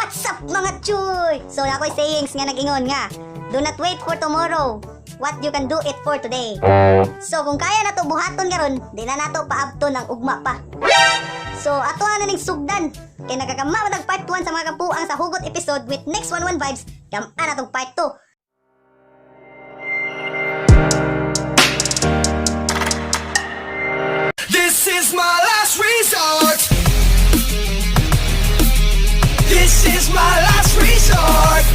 What's up, mga chuy? So ako'y sayings nga nag-ingon nga, "Do not wait for tomorrow what you can do it for today." So kung kaya na to buhaton karon, di na nato paabton ang ugma pa. So ato na ning sugdan kay nagkakamawad ang part 1 sa mga kapuang sa hugot episode with Next 11 Vibes. Kam-an atong part 2. This is my last resort. This is my last resort.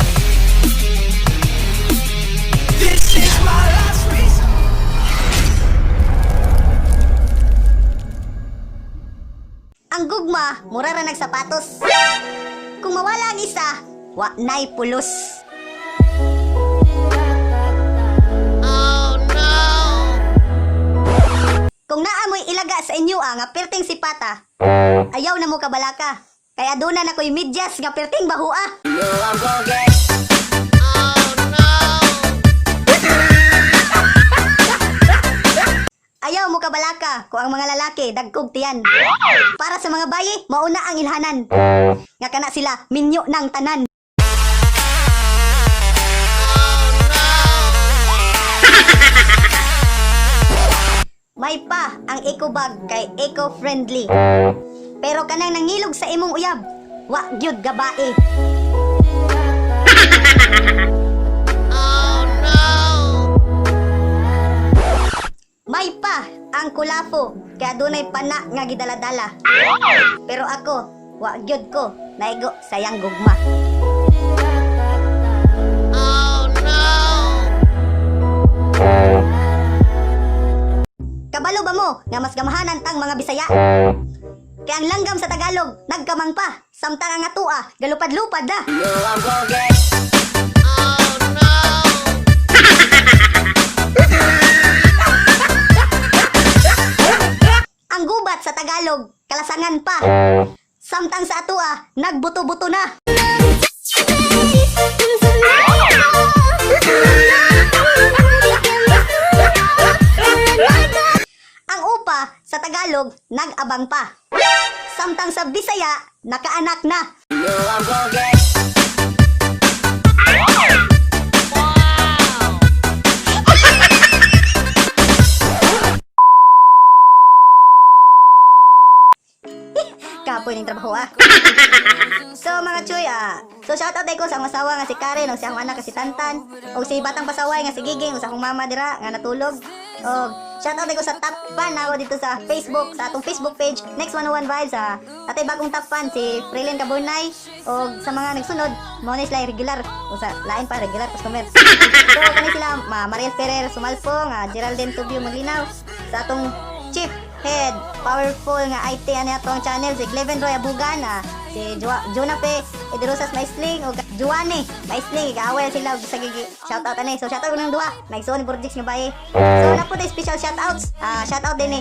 This is my last resort. Ang gugma, mura ra nagsapatos. Kung mawala ang isa, wa nay pulos. Oh no! Kung naa mo'y ilaga sa inyo nga perting sipata, ayaw na mo kabalaka. Kaya doon na ko'y medyas nga perting bahua. Ayaw mo kabalaka kung ang mga lalaki dagkog tiyan. Para sa mga bayi, mauna ang ilhanan. Nga kana sila minyo ng tanan. May pa ang eco bag kay eco-friendly. Pero kanang nangilog sa imong uyab, wa gyud gabae. Oh no! May pa ang kulafo kaya dunay pana nga gidaladala. Pero ako, wa gyud ko naigo sayang gugma. Oh no! Kabalo ba mo nga mas gamahanan tang mga Bisaya? Kaya ang langgam sa Tagalog, nagkamang pa. Samtang ang atua, galupad-lupad na. Ang gubat sa Tagalog, kalasangan pa. Samtang sa atua, nagbuto-buto na. Ang upa sa Tagalog, nag-abang pa. Samtang sa Bisaya, nakaanak na. Kapoy ning trabaho ah. So mga chuy ah. So shout out ko sa akong asawa nga si Karen, o sa akong anak nga si Tantan, o si batang pasaway nga si Giging, o sa akong mama dira nga natulog. O shout out ko sa top fan ako dito sa Facebook, sa atong Facebook page Next 101 Vibes ah. Atay bagong top fan si Freelin Kaburnay, o sa mga nagsunod, mo na sila regular, o sa lain pa regular customer. So kani sila ma Mariel Ferrer Sumalpong, Geraldine Tubio Maglinaw, sa atong chief head powerful nga IT ani atong channel si Cleven Roy Abugan, si Jonape Ederosas Maisling o Juane Maisling, ikaaway sila og sa gigi shout out ani. So shout out nang duha naigsoon ni Borjix nga baye. So na po tay special shout outs, shout out din ni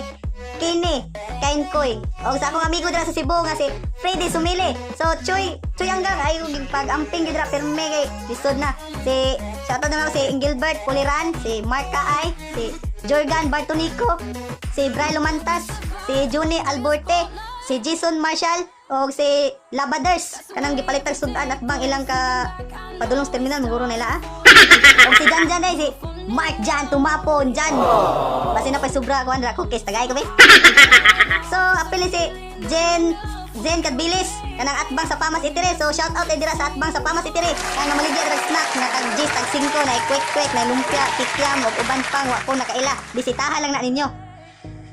Kini Kainkoy og sa akong amigo dira sa Cebu nga si Freddy Sumili. So Chuy Chuy hanggang ay pag-amping gid ra pirme kay lisod na. Si shout out naman si Gilbert Puliran, si Mark Kaay, si Jorgan Bartonico, si Bry Lumantas, si Juni Alborte, si Jason Marshall, o si Labaders, kanang gipalitag sudan at bang ilang ka padulong sa terminal, maguro nila ah. O si Jan Jan ay si Mark Jan Tumapon Jan. Basta na pa sobra kuan ra cookies tagay ko be. So apil ni si Jen Zen Kadbilis kanang atbang sa Pamas Itire. So shout out dira sa atbang sa Pamas Itire. Kang namaligya drag snack nga tag 10 tag 5 na kwek kwek na lumpia, kikiam ug uban pang wa ko nakaila. Bisitahan lang na ninyo.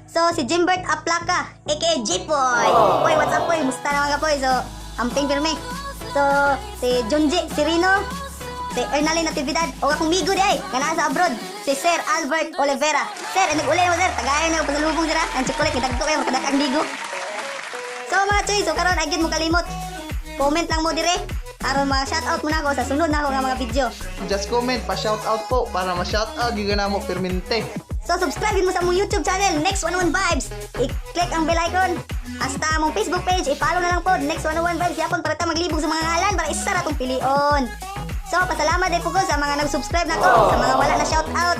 So si Jimbert Aplaca aka Jipoy. Poy, what's up poy? Musta naman ka poy? So amping pirmi. So si Junji Sirino, si Ernalyn Natividad o akong migo di ay nga naa sa abroad, si Sir Albert Oliveira. Sir, nag-uli mo sir, tagayon na pasalubong sir ah. Ang chocolate gidagko kayo makadak ang ligo. So mga chuy, so karon ay gyud mo kalimot. Comment lang mo dire aron ma shout out mo na ako sa sunod na ako nga mga video. Just comment pa shout out po para ma-shout out gyud na mo permente. So subscribe mo sa among YouTube channel Next 101 Vibes. I-click ang bell icon. Hasta among Facebook page, i-follow na lang po Next 101 Vibes yapon para ta maglibog sa mga ngalan para isa ra tong pilion. So pasalamat din po ko sa mga nag-subscribe nako, sa mga wala na shout out,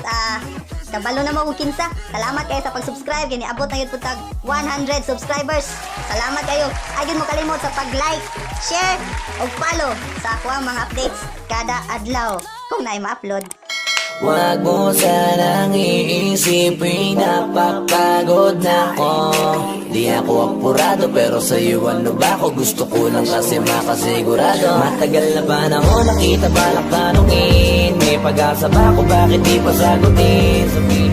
kabalo na mo kung kinsa. Salamat kayo sa pag-subscribe kay niabot na gyud po tag 100 subscribers. Salamat kayo. Ay gyud mo kalimot sa pag-like, share, ug follow sa ako ang mga updates kada adlaw kung naay ma-upload. Wag mo sanang iisipin, napapagod na ako. Di ako apurado pero sa'yo, ano ba ako? Gusto ko lang kasi makasigurado. Matagal na panahon nakita, balak tanungin. May pag-asa ba ako, bakit di pa sagutin? Sabihin